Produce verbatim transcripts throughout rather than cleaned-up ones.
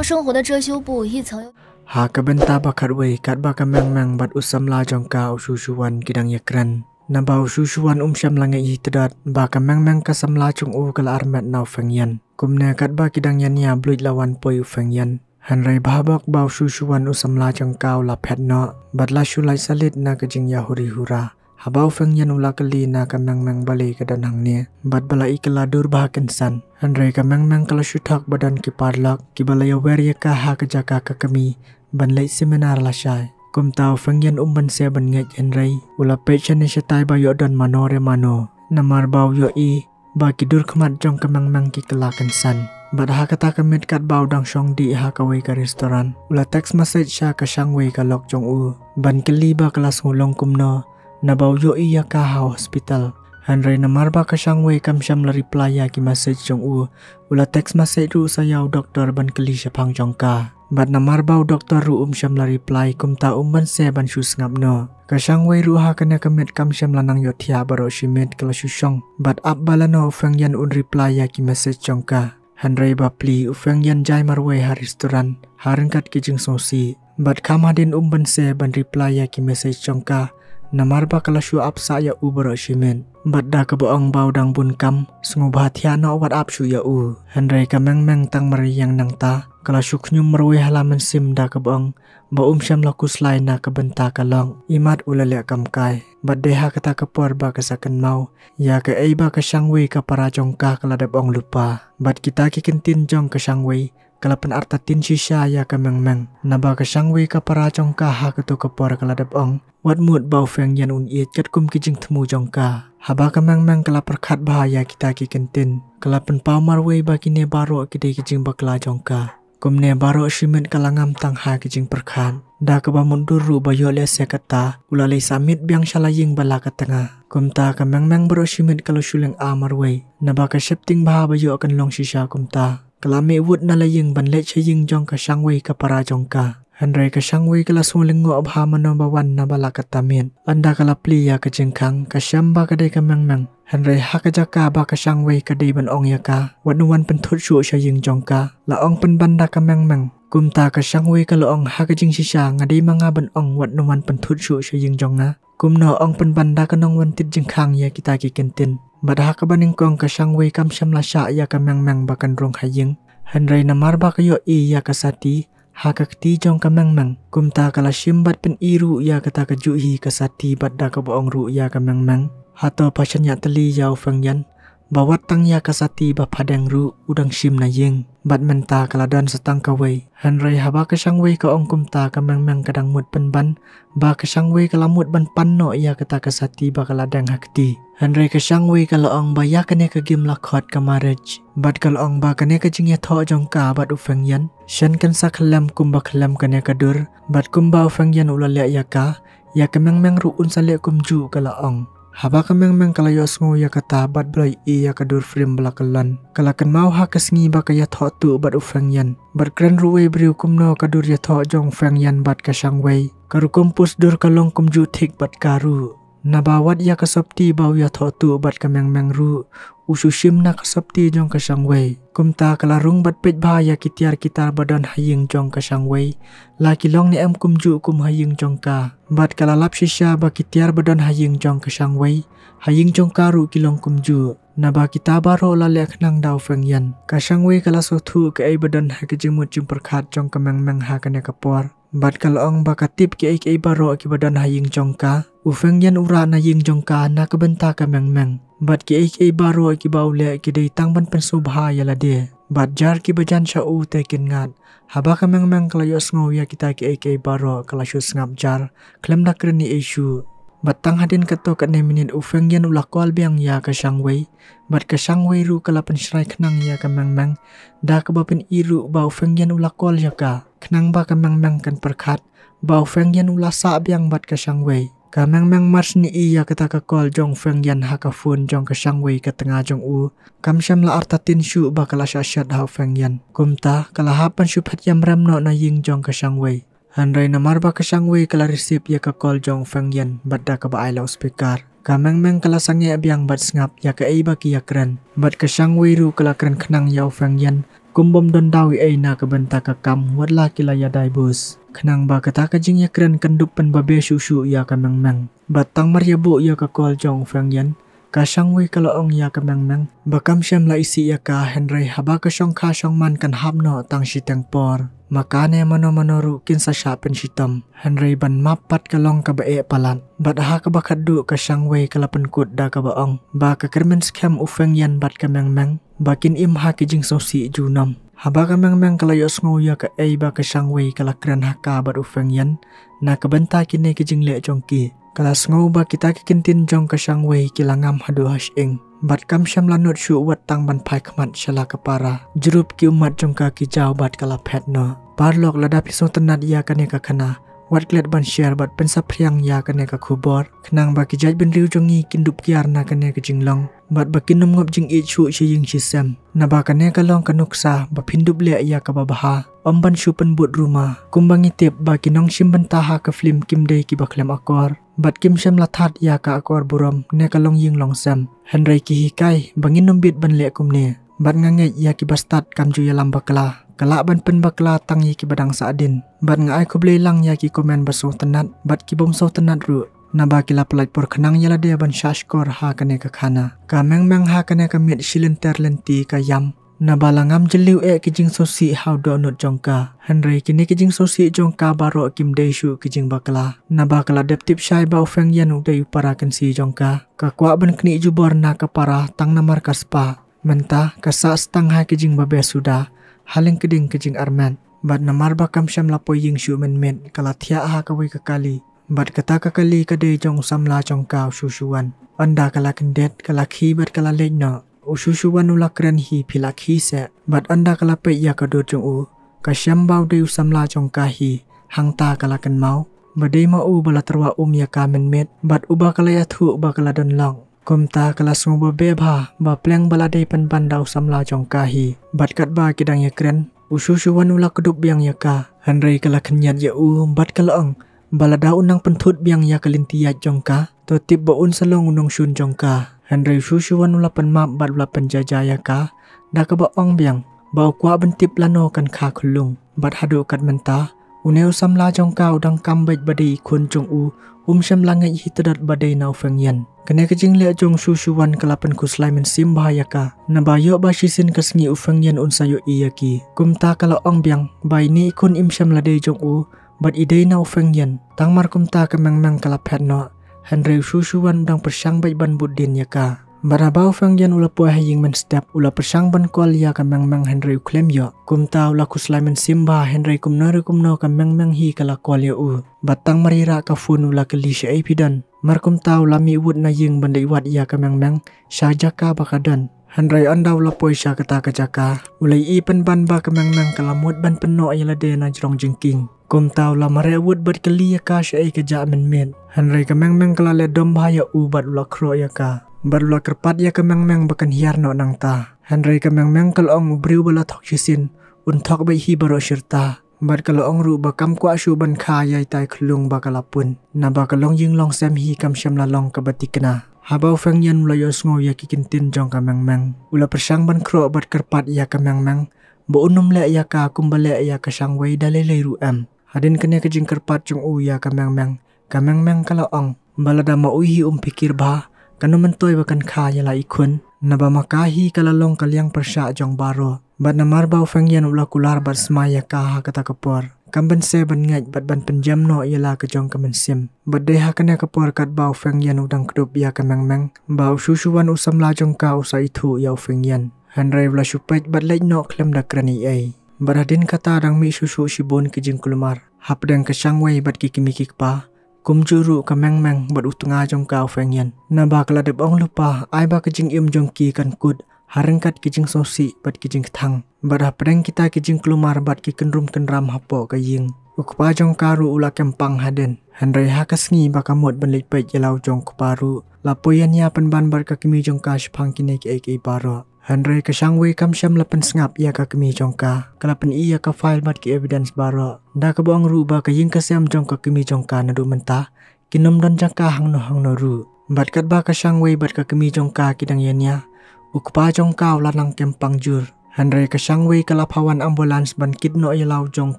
生活的遮羞布一层又 Ha ka bynta ba khatwei, katba ka Mengmeng bad u samla jong ka u Shu Shuwan ki dang ïakren, naba u Shu Shuwan um shym la ngeit hi tdot ba ka Mengmeng ka samla jong u ka la armet na u Feng Yan. Kumne katba ki dang ïania bluit la wan poi u Feng Yan. Hynrei bha bok ba u Shu Shuwan u samla jong ka u la phet noh bad la shu lait salit na ka jingïahuri hura. Haba u Feng Yan u la kylli na ka Mengmeng balei ka don hangne bad ba la i kylla dur bha kynsan. Hynrei ka Mengmeng ka la shu thok ba don ki paralok kiba la ïawer ïa ka ha ka jaka ka kmie ban leit seminar lashai. Kumta u Feng Yan um banse ban ngeit, hynrei u la peit shane shatai ba ïoh don mano re mano, namar ba u ïohi ba ki dur khmat jong ka Mengmeng ki kylla kynsan. Bad ha kata ka miet katba u dang shong dih ha kawei ka restaurant, u la text message sha ka Shangwei ka lok jong u ban kylli ba ka la sngewlong kumno naba u ïohi ïa ka ha hospital. Hynrei namar ba ka Shangwei kam shym la reply ïa ki message jong u, u la text message ruh sa ïa u doktor ban kylli shaphang jong ka. Bad namar ba u doktor ruh um shym la reply, kumta um banse ban shu sngap noh. Ka Shangwei ruh ha kane ka miet kam shym la nang ïohthiah baroh shi miet, ka la shu shong bad ap ba lano u Feng Yan un reply ïa ki message jong ka. Hynrei ba plie u Feng Yan jai marwei ha restaurant ha ryngkat ki jingsngewsih. Bad kham hadien um banse ban reply ïa ki message jong ka, namar ba ka la shu ap sah ïa u baroh shi miet. Bad da kaba ong ba u dang bun kam, sngewbha thiah noh wat ap shuh ïa u. Hynrei ka Mengmeng tang mar ïeng nangta, ka la shu khñium marwei ha la mynsiem da kaba ong ba um shym la khuslai na ka bynta ka lok, imat u la leh kam kai. Bad dei ha kata ka por ba ka sa kynmaw ïa kaei ba ka Shangwei ka para jong ka ka la dep ong lypa. Bad kita ki ktien jong ka Shangwei ka la pynartatien shisha ïa ka Mengmeng, naba ka Shangwei ka para jong ka ha kato ka por ka la dep ong wat mut ba u Feng Yan un ïeit katkum ki jingthmu jong ka. Haba ka Mengmeng ka la pyrkhat bha ïa kita ki ktien, ka la pynpaw marwei ba kine baroh ki dei ki jingbakla jong ka. Kumne baroh shi miet ka la ngam tang ha ki jingpyrkhat. Da kaba mutdur ruh ba ïoh lehse kata u la leit sah miet biang sha la ïing ba la ka tnga. Kumta ka Mengmeng baroh shi miet ka la shu lynga marwei, naba ka sheptieng bha ba ïoh kan long shisha kumta. Ka la mih wut na la ïing ban leit sha ïing jong ka Shangwei ka para jong ka. Hynrei ka Shangwei ka la sngewlyngngoh bha mano ba wan naba la kata miet. Ynda ka la plie ïa ka jingkhang, ka shem ba ka dei ka Mengmeng. Hynrei ha ka jaka ba ka Shangwei ka dei ban ong ïa ka wat nu wan pynthut shuh sha ïing jong ka, la ong pynban da ka Mengmeng. Kumta ka Shangwei ka la ong ha ka jingshisha, nga dei ma nga ban ong wat nu wan pynthut shuh sha ïing jong nga? Kumno ong pynban da ka nongwan tied jingkhang ïa kita ki ktien? Bad ha kaba nyngkong ka Shangwei kam shym la shah ïa ka Mengmeng ba kan rung ha ïing. Hynrei namar ba ka ïohi ïa ka Sati ha ka kti jong ka Mengmeng, kumta ka la shim bad pyni ruh ïa kata kajuh hi ka Sati bad da kaba ong ruh ïa ka Mengmeng, hato pha shaniah tylli ïa u Feng Yan ba wat tang ïa ka Sati ba pha deng ruh u dang shim na ïing. Bad mynta ka la don sa tang kawei. Hynrei haba ka Shangwei ka ong kumta, ka Mengmeng ka dang mut pynban ba ka Shangwei ka la mut ban pan noh ïa kata ka Sati ba ka la deng ha kti. Hynrei ka Shangwei ka la ong ba ïa kane ka gim la khot ka marriage. Bad ka la ong ba kane ka jingïathoh jong ka bad u Feng Yan shen kan sa khlem kumba khlem kane ka dur. Bad kumba u Feng Yan u la leh ïa ka, ïa ka Mengmeng ruh un sa leh kumjuh, ka la ong. Haba ka Mengmeng ka la ïohsngew ïa kata bad ba la ïohi ïa ka dur frame ba la kyllon, ka la kynmaw ha ka sngi ba ka ïathoh tuh bad u Feng Yan. Bad kren ruh wei briew kumno ka dur ïathoh jong u Feng Yan bad ka Shangwei. Ka rukom pus dur ka long kumjuh thik bad ka ruh. Naba wat ïa ka sopti ba u ïathoh tuh bad ka Mengmeng ruh u shu shim na ka sopti jong ka Shangwei. Kumta ka la rung bad peit bha ïa ki tiar ki tar ba don ha ïing jong ka Shangwei, la ki long ne em kumjuh kum ha ïing jong ka. Bad ka la lap shisha ba ki tiar ba don ha ïing jong ka Shangwei, ha ïing jong ka ruh ki long kumjuh. Naba kita baroh la leh khnang da u Feng Yan. Ka Shangwei ka la sngewthuh kaei ba don ha ka jingmut jingpyrkhat jong ka Mengmeng ha kane ka por. Bad ka la ong ba ka tip kiei kiei baroh kiba don ha ïing jong ka. U Feng Yan u rah na ïing jong ka na ka bynta ka Mengmeng. Bad kiei kiei baroh kiba u leh ki dei tang ban pynsngewbha ïa lade. Bad jar kiba jan sha u te kin ngat. Haba ka Mengmeng ka la ïohsngew ïa kita kiei kiei baroh ka la shu sngap jar khlem da kren ei ei shuh. Bad tang hadien katto katne minit u Feng Yan u la call biang ïa ka Shangwei. Bad ka Shangwei ruh ka la pynshrai khnang ïa ka Mengmeng da kaba pyni ruh ba u Feng Yan u la call ïa ka, khnang ba ka Mengmeng kan pyrkhat ba u Feng Yan u la sah biang bad ka Shangwei. Ka Mengmeng mar shu ïohi ïa kata ka call jong u Feng Yan ha ka phone jong ka Shangwei ka tnga jong u, kam shym la artatien shuh ba ka la shah shet ha u Feng Yan. Kumta ka la hap ban shu phet ïamrem noh na ïing jong ka Shangwei. Hynrei namar ba ka Shangwei ka la receive ïa ka call jong u Feng Yan bad da kaba ai loudspeaker, ka Mengmeng ka la sangeh biang bad sngap ïa kaei ba ki ïakren. Bad ka Shangwei ruh ka la kren khnang ïa u Feng Yan kum bym don daw ei ei na ka bynta ka kam, wat la ki la ïa divorce. Khnang ba kata ka jingïakren kan dup pynbabe shuh shuh ïa ka Meng Meng. Bad tang mar ïa buh ïa ka call jong u Feng Yan, ka Shang Wei ka la ong ïa ka Meng Meng ba kam shym la isih ïa ka, hynrei haba ka shongkha shongman kan hap noh tang shiteng por, ma kane mano mano ruh kin sa shah pynshitom. Hynrei ban map pat ka long kaba eh palat. Bad ha kaba khatduh ka Shang Wei ka la pynkut da kaba ong ba ka kyrmen skhem u Feng Yan bad ka Meng Meng ba kin im ha ki jingsngewsih junom. Haba ka Meng Meng ka la ïohsngew ïa kaei ba ka Shang Wei ka la kren ha ka bad u Feng Yan na ka bynta kine ki jingleh jong ki, ka la sngew ba kita ki kyntien jong ka Shang Wei ki la ngam haduh ha shyieng. Bad kam shym la nud shuh wat tang ban phai khmat sha la ka para. Jrup ki ummat jong ka ki jaw bad ka la phet noh. Paralok, lada phi sngewtynnat ïa kane ka khana, wat klet ban share bad pynsaphriang ïa kane ka khubor, khnang ba ki jaitbynriew jong ngi kin dup kiar na kane ka jinglong bad ba kin ym ngop jingïeit shuh shi ïing shi sem. Naba kane ka long ka nuksa ba phin dup leh ïa kaba bha, ym ban shu pynbud rumor. Kumba ngi tip ba ki nongshim bynta ha ka film kim dei kiba khlem akor bad kim shym la thad ïa ka akor burom ne ka longïing longsem. Hynrei ki hikai ba ngin ym bit ban leh kumne. Bad nga ngeit ïa kiba stad kam ju ïalam bakla, ka lah ban pynbakla tang ïa kiba dang sahdien. Bad nga ai khublei lang ïa ki comment ba sngewtynnat bad ki bym sngewtynnat ruh, naba ki la pyllait por khnang ïa lade ban shah shkor ha kane ka khana. Ka Meng Meng ha kane ka miet shi lynter lynti ka ïam, naba la ngam jylliew eh ki jingsngewsih ha u dohnud jong ka. Hynrei kine ki jingsngewsih jong ka baroh kim dei shuh ki jingbakla, naba ka la dep tip shai ba u Feng Yan u dei u para kynsi jong ka. Ka kwah ban knieh jubor na ka para tang namar ka spah. Mynta ka sah stang ha ki jingbabe suda ha lyngkding ki jingarmet. Bad namar ba kam shym la poi ïing shuh mynmiet, ka la thiah ha kawei ka kali. Bad kata ka kali ka dei jong u samla jong ka u Shu Shu Wan. Ynda ka la kyndit, ka la khie bad ka la leit noh. U Shu Shu Wan u la kren, hi phi la khie seh. Bad ynda ka la peit ïa ka dur jong u, ka shem ba u dei u samla jong ka hi. Hangta ka la kynmaw ba dei ma u ba la tyrwa um ïa ka mynmiet bad uba ka la ïathuh ba ka la don lok. Kumta ka la sngewbabe bha ba pleng ba la dei pynban da u samla jong ka hi. Bad katba ki dang ïakren, u Shu Shu Wan u la kdup biang ïa ka. Hynrei ka la khynñiat ïa u bad ka la ong ba lada u nang pynthut biang ïa ka lynti ïaid jong ka, to tip ba un sa long u nongshun jong ka. Hynrei u Shu Shu Wan u la pynmap bad u la pynjaja ïa ka da kaba ong biang ba u kwah ban tip lano kan kha khyllung. Bad haduh kat mynta, une u samla jong ka u dang kam beit ba dei i khun jong u, um shym la ngeit hi tdot ba dei na u Feng Yan. Kane ka jingleh jong u Shu Shu Wan ka la pynkhuslai mynsiem bha ïa ka. Naba ïoh ba shisien ka sngi u Feng Yan un sa ïohi ïa ki. Kumta ka la ong biang ba ine i khun im shym la dei jong u, bad i dei na u Feng Yan. Tang mar kumta ka Meng Meng ka la phet noh. Hynrei u Shu Shu Wan u dang pyrshang beit ban bud dien ïa ka. Bad haba u Feng Yan u la poi ha ïing mynstep, u la pyrshang ban call ïa ka Meng Meng hynrei u khlem ïoh. Kumta u la khuslai mynsiem bha, hynrei kumno re kumno ka Meng Meng hi ka la call ïa u. Bad tang mar ïarah ka phone u la kylli shaei phi don. Mar kumta u la mih wut na ïing ban leit wad ïa ka Meng Meng sha jaka ba ka don. Hynrei ynda u la poi sha kata ka jaka, u la ïohi pynban ba ka Meng Meng ka la mut ban pynnoh ïa lade na jrong jingkieng. Kumta u la mareh wut bad kylli ïa ka shaei ka jah mynmiet. Hynrei ka Meng Meng ka la leh dom bha ïa u bad u la khroh ïa ka. Bad u la kyrpad ïa ka Meng Meng ba kan hiar noh nangta. Hynrei ka Meng Meng ka la ong, u briew ba la thok shisien un thok beit hi baroh shirta. Bad ka la ong ruh ba kam kwah shuh ban kha ïa itai khyllung ba ka la pun. Naba ka longïing longsem hi kam shym la long kaba thikna. Haba u Feng Yan u la ïohsngew ïa ki kyntien jong ka Meng Meng, u la pyrshang ban khroh bad kyrpad ïa ka Meng Meng ba un ym leh ïa ka kumba leh ïa ka Shang Wei da lei lei ruh em. Hadien kane ka jingkyrpad jong u ïa ka Meng Meng, ka Meng Meng ka la ong ba lada ma u hi um phikir bha, kan ym myntoi ba kan kha ïa la i khun. Naba ma ka hi ka la long ka liang pyrshah jong baroh. Bad namar ba u Feng Yan u la kular bad smai ïa ka ha kata ka por, kam banse ban ngeit bad ban pynjem noh ïa la ka jong ka mynsiem. Bad dei ha kane ka por katba u Feng Yan u dang kdup ïa ka Meng Meng, ba u Shu Shu Wan u samla jong ka u sa ithuh ïa u Feng Yan. Hynrei u la shu peit bad leit noh khlem da kren ei ei. Bad hadien kata dang mih shuh shuh shibun ki jingkulmar hapdeng ka Shang Wei bad ki kmie ki kpa. Kumjuh ruh ka Meng Meng bad u tnga jong ka u Feng Yan. Naba ka la dep ong lypa, ai ba ka jingim jong ki kan kut ha ryngkat ki jingsngewsih bad ki jingkthang. Bad hapdeng kita ki jingkulmar bad ki kynrum kynram hapoh ka ïing, u kpa jong ka ruh u la kem pang hadien. Hynrei ha ka sngi ba ka mut ban leit peit ïa la u jong u kpa ruh, la poi ïania pynban bad ka kmie jong ka shaphang kine kiei kiei baroh. Hynrei ka Shang Wei kam shym la pynsngap ïa ka kmie jong ka. Ka la pyni ïa ka file bad ki evidence baroh. Da kaba ong ruh ba ka ïing ka sem jong ka kmie jong ka naduh mynta kin ym don jaka hangno hangno ruh. Bad katba ka Shang Wei bad ka kmie jong ka ki dang ïania, u kpa jong ka u la nang kem pang jur. Hynrei ka shangwei ka la pha wan ambulance ban kit noh ïa la u jong u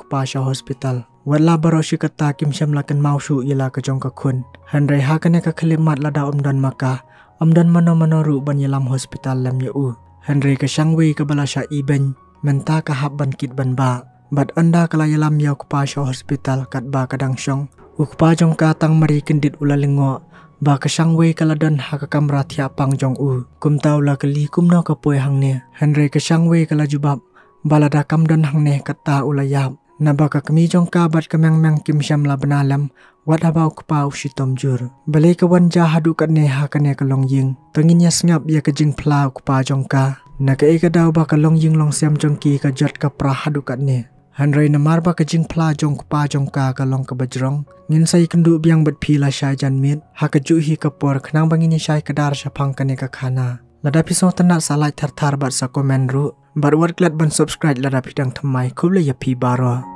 kpa sha hospital. Wat la baroh shi katta kim shym la kynmaw shuh ïa la ka jong ka khun. Hynrei ha kane ka khyllipmat lada ym don ma ka, ym don mano mano ruh ban ïalam hospital lem ïa u. Hynrei ka shangwei kaba la shah ibeiñ, mynta ka hap ban kit ban bah. Bad ynda ka la ïalam ïa u kpa sha hospital katba ka dang shong, u kpa jong ka tang mar ïakyndit u la lyngngoh ba ka shangwei ka la don ha ka kamra thiah pang jong u. Kumta u la kylli kumno ka poi hangne. Hynrei ka shangwei ka la jubab ba lada kam don hangne kata u la ïap. Naba ka kmie jong ka bad ka meng meng kim shym la bna lem, wat haba u kpa u shitom jur. Balei ka wan jia haduh katne ha kane ka longïing? To ngin ïa sngap ïa ka jingphla u kpa jong ka. Na kaei ka daw ba ka longïing longsem jong ki ka jot ka pra haduh katne? Hynrei namar ba ka jingphla jong u kpa jong ka ka long kaba jrong, ngin sa ïakynduh biang bad phi lashai janmiet ha kajuh hi ka por khnang ba ngin ïa shai kdar shaphang kane ka khana. Lada phi sngewtynnat sa like thar thar bad sa comment ruh. Bad wat klet ban subscribe lada phi dang thymmai. Khublei ïa phi baroh.